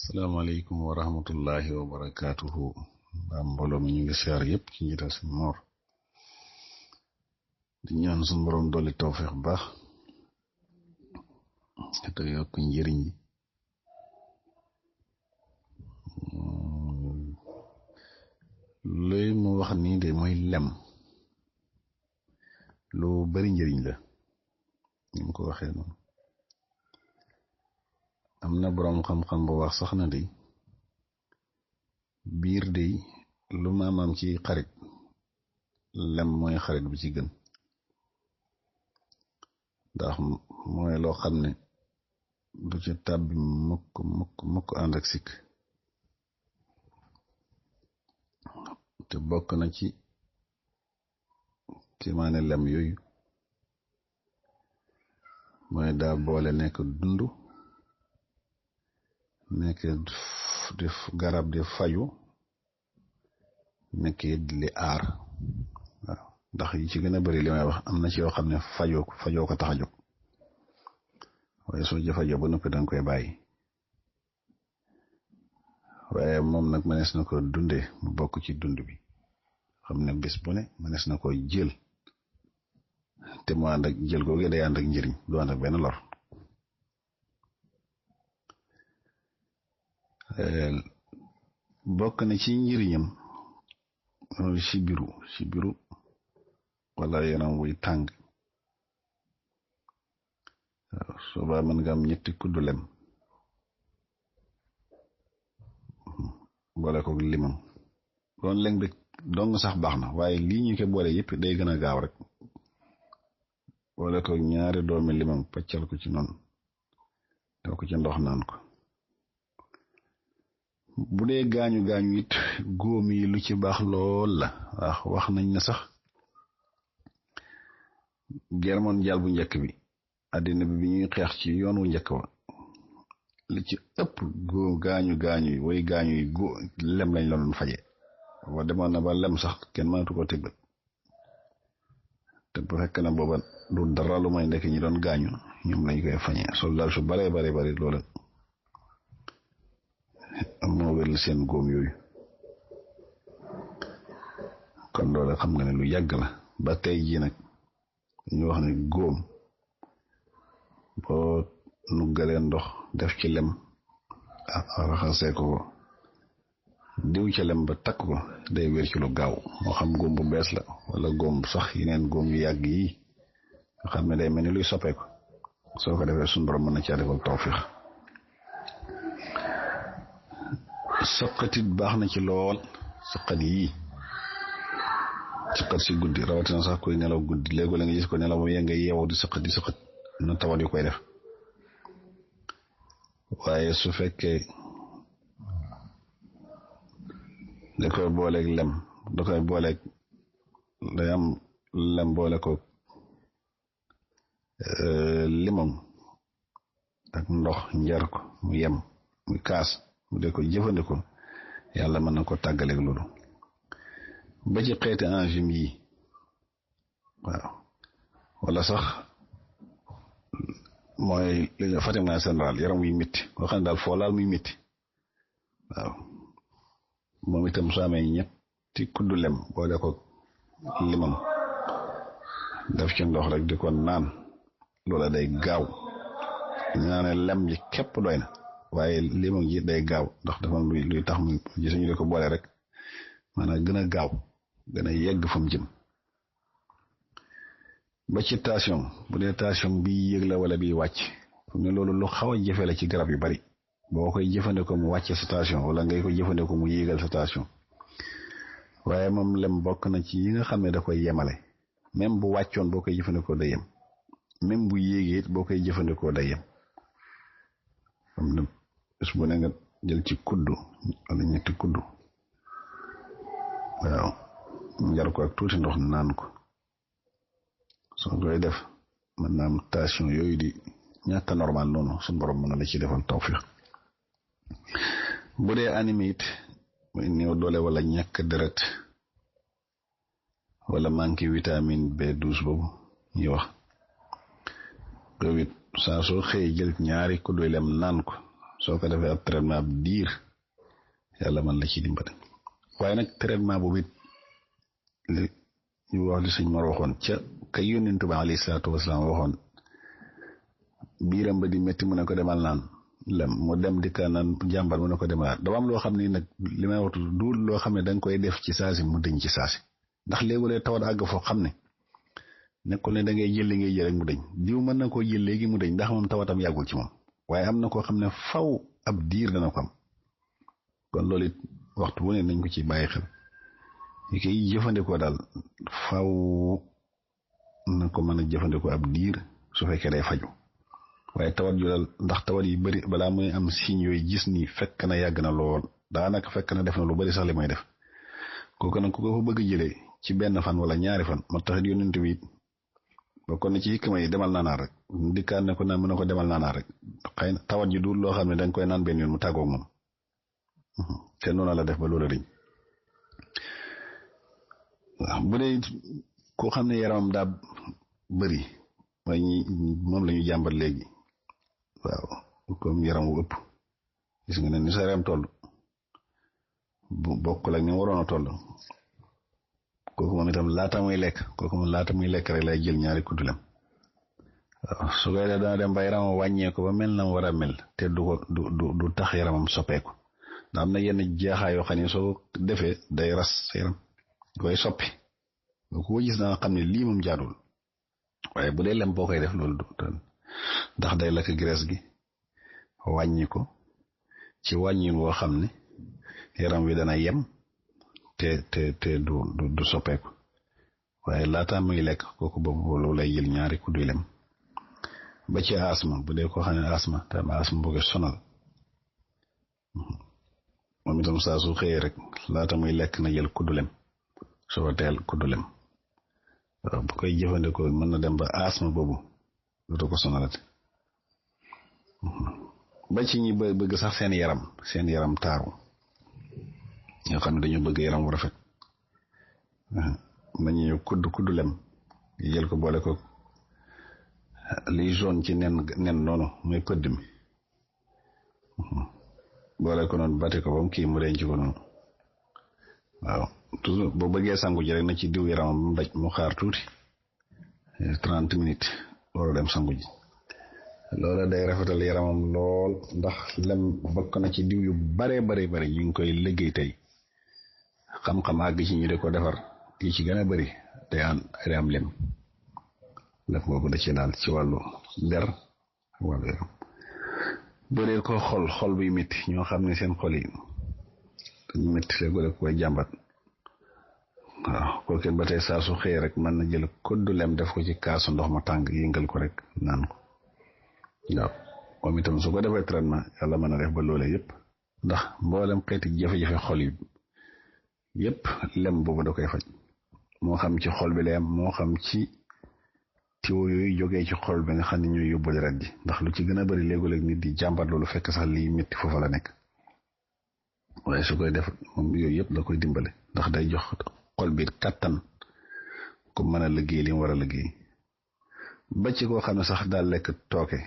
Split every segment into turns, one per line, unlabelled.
salaamaaleykum wa rahmatullahi wa barakaatuhu. Mbooloo mi ñu ngi siyaar yëpp ci njiital si Mor di ñaan suñu borom dolli tawfeex baax te yokk njëriñ looy mu wax nii de mooy lem lu bari njëriñ la ni mu ko waxee noonu. am na boroom xam-xam bu wax sax na de biir de lu maamam ci xarit lem mooy xarit bi ci gën ndax mooy loo xam ne du ci tàbbi mukk ànd ak sikk te bokk na ci maane lem yooyu mooy daa boole nekk dund nekk di garab di faju nekk li aar waaw ndax yi ci gën a bari li may wax am na ci yoo xam ne fajoo ko tax a jóg waaye soo jëfajoo ba noppi danga koy bàyyi waaye moom nag mënees na ko dunde mu bokk ci dund bi xam ne bés bu ne mënees na ko jël te mu ànd ak jël googu day ànd ak njëriñ du ànd ak benn lor. bokk na ci njëriñam loolu sibiru wala yaram wuy tàng waaw soobaa mën nga am ñetti kuddu lem boole ko limam doon leng bi dong sax baax na waaye lii ñu ko boole yëpp day gën a gaaw rek boole ko ñaari doomi limam paccal ko ci noonu doo ko ci ndox naan ko. bu dee gaañu it góom yi lu ci baax lool la wax nañ ne sax guerre mondiale bu njëkk bi àddina bi ñuy xeex ci yoon wu njëkk wa li ci ëpp gaañu way gaañu yi lem lañ la doon faje wa demoon na ba lem sax kenn mënatu ko tëgg te bu fekk na booba du dara lu may nekk ñi doon gaañu ñoom lañ koy fañee soldat su bare loola moo wéral seen góom yooyu kon loolu xam nga ne lu yàgg la ba tey jii nag ñu wax ne góom boo nuggalee ndox def ci lem raxasee ko diw ci lem ba takk ko day wér ci lu gaaw moo xam góom bu bees la wala góom sax yeneen góom yu yàgg yi nga xam ne day mel ni luy soppeeku soo ko defee suñu borom mën na caa defal tawfiix. saqatit baax na ci lool saqat yii saqat si guddi rawatina sax koy nelaw guddi léegi la nga gis ko nelaw ba nga yeewoo di saqat na tawat yu koy def waaye su fekkee da koy booleeg lem day am lem boole ko limon ak ndox njar ko mu yem muy kaas mu dee ko jëfandikoo yàlla mën na ko tàggaleeg loolu ba ci xeeti enzyme yi waaw wala sax mooy li nga fatiguement général yaram muy métti koo xam ne daal foo laal muy métti waaw moom itam soo amee ñetti kuddu lem boole ko limam def ci ndox rek di ko naan loola day gaaw ñaane lem ji képp doy na waaye limam ji day gaaw ndax dafa luy tax mu gisuñu di ko boole rek maanaam gën a gaaw gën a yegg fa mu jëm ba ci tension bu dee tension bi yëg la wala bi wàcc fu ne loolu lu xaw a jëfe la ci garab yu bari boo koy jëfandikoo mu wàcce sa tension wala ngay ko jëfandikoo mu yéegal sa tension waaye moom lem bokk na ci yi nga xam ne da koy yemale même bu wàccoon boo koy jëfandikoo day yem même bu yéegee it boo koy jëfandikoo day yem am na bés bu ne nga jël ci kuddu wala ñetti kuddu waaw njar ko ak tuuti ndox naan ko soo koy def mën naa am tension yooyu di ñàkk normal noonu suñu borom mën na la ci defal tawfiq bu dee anémie it muy néew doole wala ñàkk deret wala manque vitamine B12 boobu ñuy wax loolu it saa soo xëyee jël ñaari kuddu lem naan ko soo ko defee ab traitement ab diir yàlla mën la ci dimbale waaye nag traitement boobu it li ñu wax li suñ Mor waxoon ca kay yónnent ba alayhi salaatu wasalaam waxoon biiram ba di métti mu ne ko demal naan lem mu dem di ka naan jàmbar mu ne ko demal dama am loo xam ni nag li may waxtu duul loo xam ne da nga koy def ci saasi mu dëñ ci saasi ndax léegi-léeg tawat àgg foo xam ne nekkul ne da ngay jël li ngay jël rek mu dëñ diw mën na koo jël léegi mu dëñ ndax moom tawatam yàggul ci moom waaye am na koo xam ne faw ab diir dana ko am kon loolu it waxtu bu ne nañ ko ci bàyyi xel yi koy jëfandikoo daal faw na ko mën a jëfandikoo ab diir su fekkee day faju waaye tawat ju daal ndax tawat yi bari balaa muy am signe yooyu gis ni fekk na yàgg na lool daanaka fekk na def na lu bari sax li may def kooku nag ku ko fa bëgg jëlee ci benn fan wala ñaari fan moo tax yónnent bi bokkoon na ci hikma yi demal naanaar rek dikkaan ne ko naan mën na ko demal naanaar rek xëy na tawat ji du loo xam ne dañ koy naan benn yoon mu tàggoog moom te noonu la def ba loolu riñ waaw bu dee koo xam ne yaramam daa bëri mooy ñi moom la ñu jàmbat léegi waaw comme yaram wu ëpp gis nga ne ni sa yaram toll bu bokkul ak ni waroon a toll kooku moom itam laata muy lekk rek lay jël ñaari kuddulem waaw su koy def dana dem ba yaramam wàññeeku ba mel na mu war a mel te du tax yaramam soppeeku ndax am na yenn jeexaay yoo xam ne soo defee day ras sa yaram koy soppi boo ko gis dana xam ne lii moom jaadul waaye bu dee lem boo koy def loolu du ndax day lakk graisse gi wàññi ko ci wàññin woo xam ne yaram wi dana yem te du soppeeku waaye laata muy lekk kooku boobu loolu lay jël ñaari kuddu lem ba ci asma bu dee koo xam ne asma te am asma boo ko sonal moom itam saa su xëyee rek laata muy lekk na jël kuddu lem soo teel kuddu lem waaw bu koy jëfandikoo mën na dem ba asma boobu dootu ko sonalati ba ci ñi bëgg sax seen yaram taaru ñoo xam ne dañoo bëgg yaram wu rafet nañu ñëw kuddu lem jël ko boole ko liy jaune ci nen noonu muy pëdd mi boole ko noonu bati ko ba mu kii mu denc ko noonu waaw toujours boo bëggee sangu ji rek na ci diw yaramam mu daj mu xaar tuuti 30 minutes war a dem sangu ji loola day rafetal yaramam lool ndax lem bokk na ci diw yu bare ñu ngi koy liggéey tey xam-xam àgg ci ñu di ko defar yi ci gën a bari day am lem boobu da ci daal ci wàllu der wàllu yaram bu dee ko xol buy métti ñoo xam ne seen xol yi dañu métti léegi koy jàmbat waaw kooku ba tey saa su xëyee rek mën na jël koddu lem def ko ci kaasu ndox ma tàng yëngal ko rek naan ko waaw moom itam su ko defee traitement yàlla mën na def ba loolee yëpp ndax mboolem xeeti jafe-jafe xol yi yëpp lem boobu da koy faj moo xam ci xol bi la yam moo xam ci tiwo yooyu jógee ci xol bi nga xam ne ñooy yóbbu deret ji ndax lu ci gën a bari léegi-léeg nit di jàmbat loolu fekk sax lii métti foofa la nekk waaye su koy def moom yooyu yëpp la koy dimbale ndax day jox xol bi kattan ku mën a liggéey li mu war a liggéey ba ci koo xam ne sax daal lekk tooke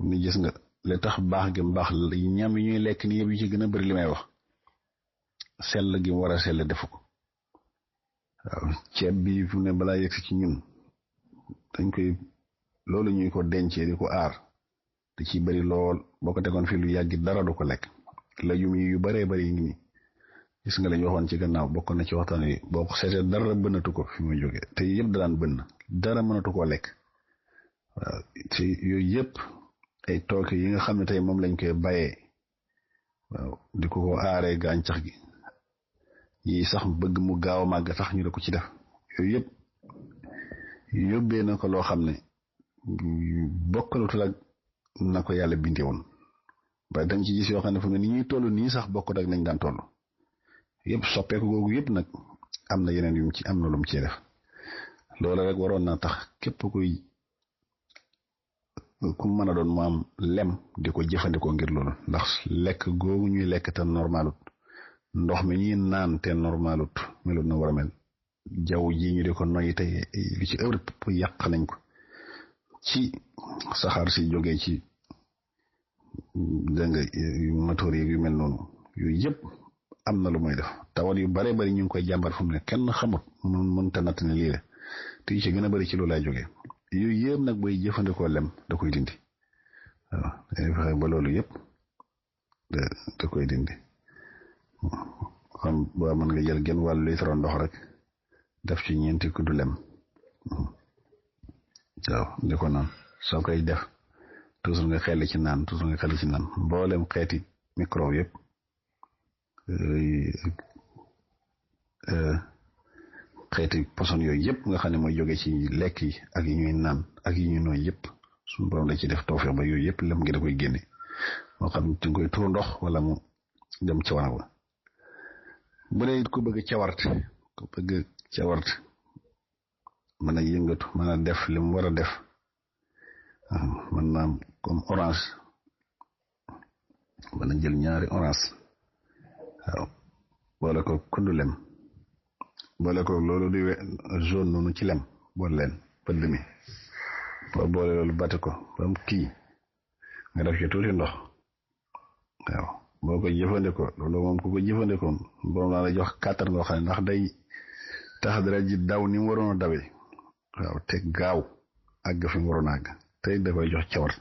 ni gis nga li tax baax gi mbaax ñam yi ñuy lekk ni yëpp yu ci gën a bari li may wax sell gi mu war a sell defu ko waaw ceeb bi fu ne balaa yegsi ci ñun dañ koy loolu ñuy ko dencee di ko aar da ciy bari lool boo ko tegoon fii lu yàggi dara du ko lekk lajum yi yu baree bari ngi ni gis nga lañu waxoon ci gannaaw bokk na ci waxtaan yi boo ko seetee dara bënnatu ko fi muy jógee te yëpp da daan bënn dara mënatu koo lekk waaw ci yooyu yëpp ay tooke yi nga xam ne tey moom lañ koy bayee waaw di ko aaree gàncax gi yi sax bëgg mu gaaw a màgg tax ñu da ko ci def yooyu yëpp yóbbee na ko loo xam ne bokkalutul ak na ko yàlla bindee woon ba dañ ci gis yoo xam ne fu nga ni ñuy toll nii sax bokkut ak nañ daan toll yëpp soppeeku googu yëpp nag am na yeneen yum ci am na lu mu cee def loolu rek waroon na tax képp ku mën a doon mu am lem di ko jëfandikoo ngir loolu ndax lekk googu ñuy lekk te normalut ndox mi ñuy naan te normalut melut na war a mel jaww ji ñu di ko noyyi tey li ci ëpp yàq nañ ko ci saxaar si jógee ci dégg nga moteur yi yu mel noonu yooyu yëpp am na lu muy def tawat yu bare bari ñu ngi koy jàmbat fu mu ne kenn xamut mënta natt ne lii la te yu ci gën a bari ci loolu lay jógee yooyu yëpp nag booy jëfandikoo lem da koy dindi waaw dañuy fexe ba loolu yëpp da koy dindi xam boo mën nga jël genn wàllu litre ndox rek def ci ñeenti kuddu lem waaw di ko naan soo koy def toujours nga xel ci naan mboolem xeeti microbe yëpp xeeti poson yooyu yëpp nga xam ne mooy jóge ci lekk yi ak yi ñuy naan ak yi ñuy nooy yëpp suñu borom la ci def tawfeex ba yooyu yëpp lem gi da koy génne moo xam ci nga koy tuur ndox wala mu dem ci wanag wa bu dee it ku bëgg cawart mën a yëngatu mën a def li mu war a def mën naa comme orange mën a jël ñaari orange waaw boole ko kuddu lem boole ko loolu di jaune noonu ci lem boole leen pëdd mi boo boole loolu bati ko ba mu kii nga def ci tuuti ndox waaw boo ko jëfandikoo loolu moom ku ko jëfandikoo borom naa la jox kàttan ngoo xam ne ndax day tax dara ji daw ni mu waroon a dawee waaw te gaaw àgg fi mu waroon a àgg te da koy jox cawar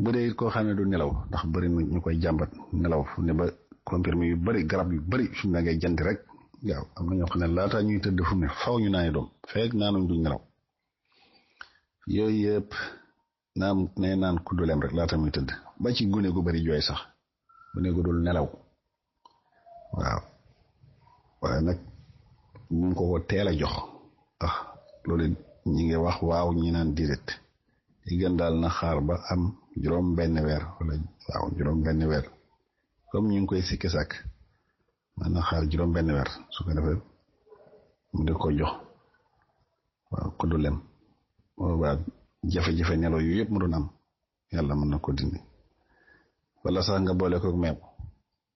bu dee koo xam ne du nelaw ndax bëri na ñu koy jàmbat nelaw fu ne ba comprimé yu bëri garab yu bëri fi mu ne ngay jant rek waaw am na ñoo xam ne laata ñuy tëdd fu mu ne faw ñu naani doom feeg naanuñ duñ nelaw yooyu yëpp naan kuddu lem rek laata muy tëdd ba ci gune gu bëri jooy sax gune gu dul nelaw waaw waaye nag mu ko teel a jox loolu ñi ngi wax waaw ñi naan diret yi gën daal na xaar ba am juróom benn weer wala waaw juróom benn weer comme ñu ngi koy sikki sàkk man na xaar juróom benn weer su ko defee mu di ko jox waaw kuddu lem waaw jafe-jafe nelaw yu yëpp mu doon am yàlla mën na ko dindi wala sax nga boole ko meew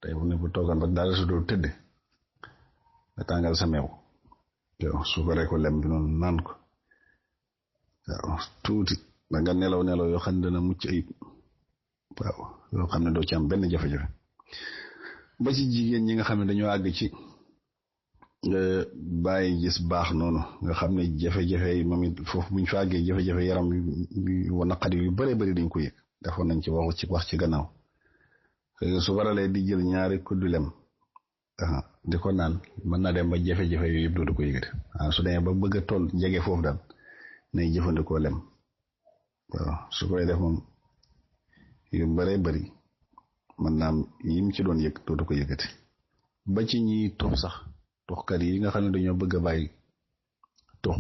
tey bu ne bu toogaan ba daal su dul tëdd nga tàngal sa meew yow su ko reko lem bi noonu naan ko waaw tuuti da nga nelaw yoo xam ne dana mucc ayib waaw yoo xam ne doo ci am benn jafe-jafe ba ci jigéen ñi nga xam ne dañoo àgg ci bàyyi gis baax noonu nga xam ne jafe-jafe yi moom it foofu buñ fa àggee jafe-jafe yaram yu naqari yu bëree bëri dañ ko yëg defoon nañ ci wax ci gannaaw su waralee di jël ñaari kuddu lem di ko naan mën naa dem ba jafe-jafe yooyu yëpp dootu ko yëgati su demee ba bëgg a toll jege foofu daal nay jëfandikoo lem waaw su koy def moom yu bëree bëri mën naa am yim ci doon yëg dootu ko yëgati ba ci ñi tux sax tuxkat yi nga xam ne dañoo bëgg a bàyyi tux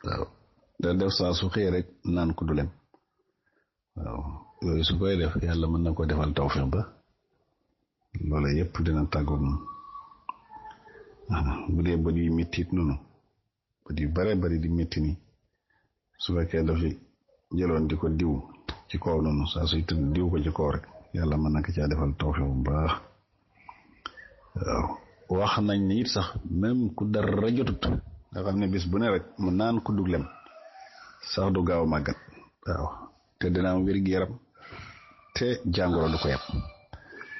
waaw da def saa su xëy rek naan ku du lem waaw yooyu su koy def yàlla mën na ko defal tawfeex ba loola yëpp dina tàggoog moom bu dee bët yu mettit noonu bët yu bare bari di metti ni su fekkee dafa jëloon di ko diw ci kaw noonu saa suy tëdd diw ko ci kaw rek yàlla mën na ko caa defal tawfeex bu baax waaw wax nañ ni it sax même ku dara jotut nga xam ne bis bu ne rek mu naan ku dug lem sax du gaaw màggat waaw te dina am wér-gu-yaram te jàngoro du ko yàpp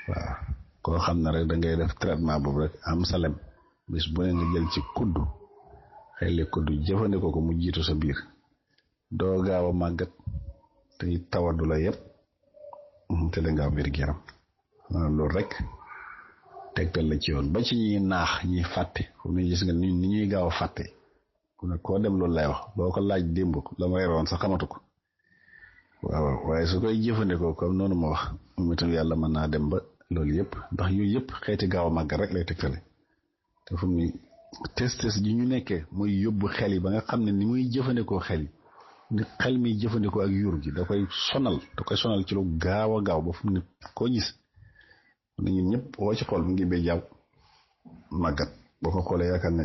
waaw koo xam ne rek da ngay def traitement boobu rek am sa lem bis bu ne nga jël ci kuddu xelli kuddu jëfandikoo ko mu jiitu sa biir doo gaaw a màggat te tawadu la yëpp te da nga am wér-gu-yaram loolu rek tegtal la ci yoon ba ci ñi naax ñi fàtte fu mu gis nga ni ñuy gaaw a fàtte ku ne koo dem loolu lay wax boo ko laaj démb la ma reeroon sax xamatu ko waaw waaye su koy jëfandikoo comme noonu ma wax moom itam yàlla mën naa dem ba loolu yëpp ndax yooyu yëpp xeeti gaaw a màggat rek lay tegtale te fu mu tes ji ñu nekkee muy yóbbu xel yi ba nga xam ne ni muy jëfandikoo xel yi ni xel mi jëfandikoo ak yuur gi da koy sonal ci lu gaaw a gaaw ba fu mu ne koo gis ñun ñëpp woo ci xool mu ngi bay jaaw màggat boo ko xoolee yaakaar ne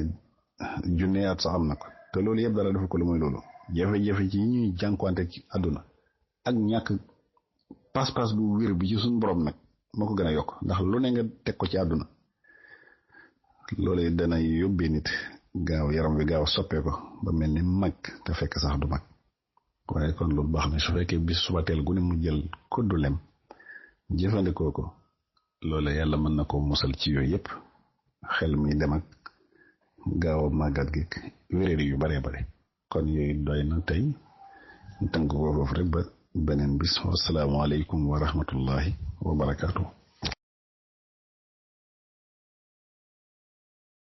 junne at sax am na ko te loolu yëpp dara dafa ko lu muy loolu jafe-jafe ci ñuy jànkuwante ci àdduna ak ñàkk pas-pas bu wér bi ci suñu borom nag moo ko gën a yokk ndax lu ne nga teg ko ci àdduna loolu dana yóbbee nit gaaw yaram wi gaaw soppee ko ba mel ni mag te fekk sax du mag waaye kon lu baax na su fekkee bis suba teel gu ne mu jël kuddu lem jëfandikoo ko loole yàlla mën na ko musal ci yooyu yëpp xel mi dem ak gaaw a màggat gi wéréri yu baree bare kon yooyu doy na tey tënk ko foofu rek ba beneen bis wasalaamaaleykum wa rahmatullahi wa barakaatu.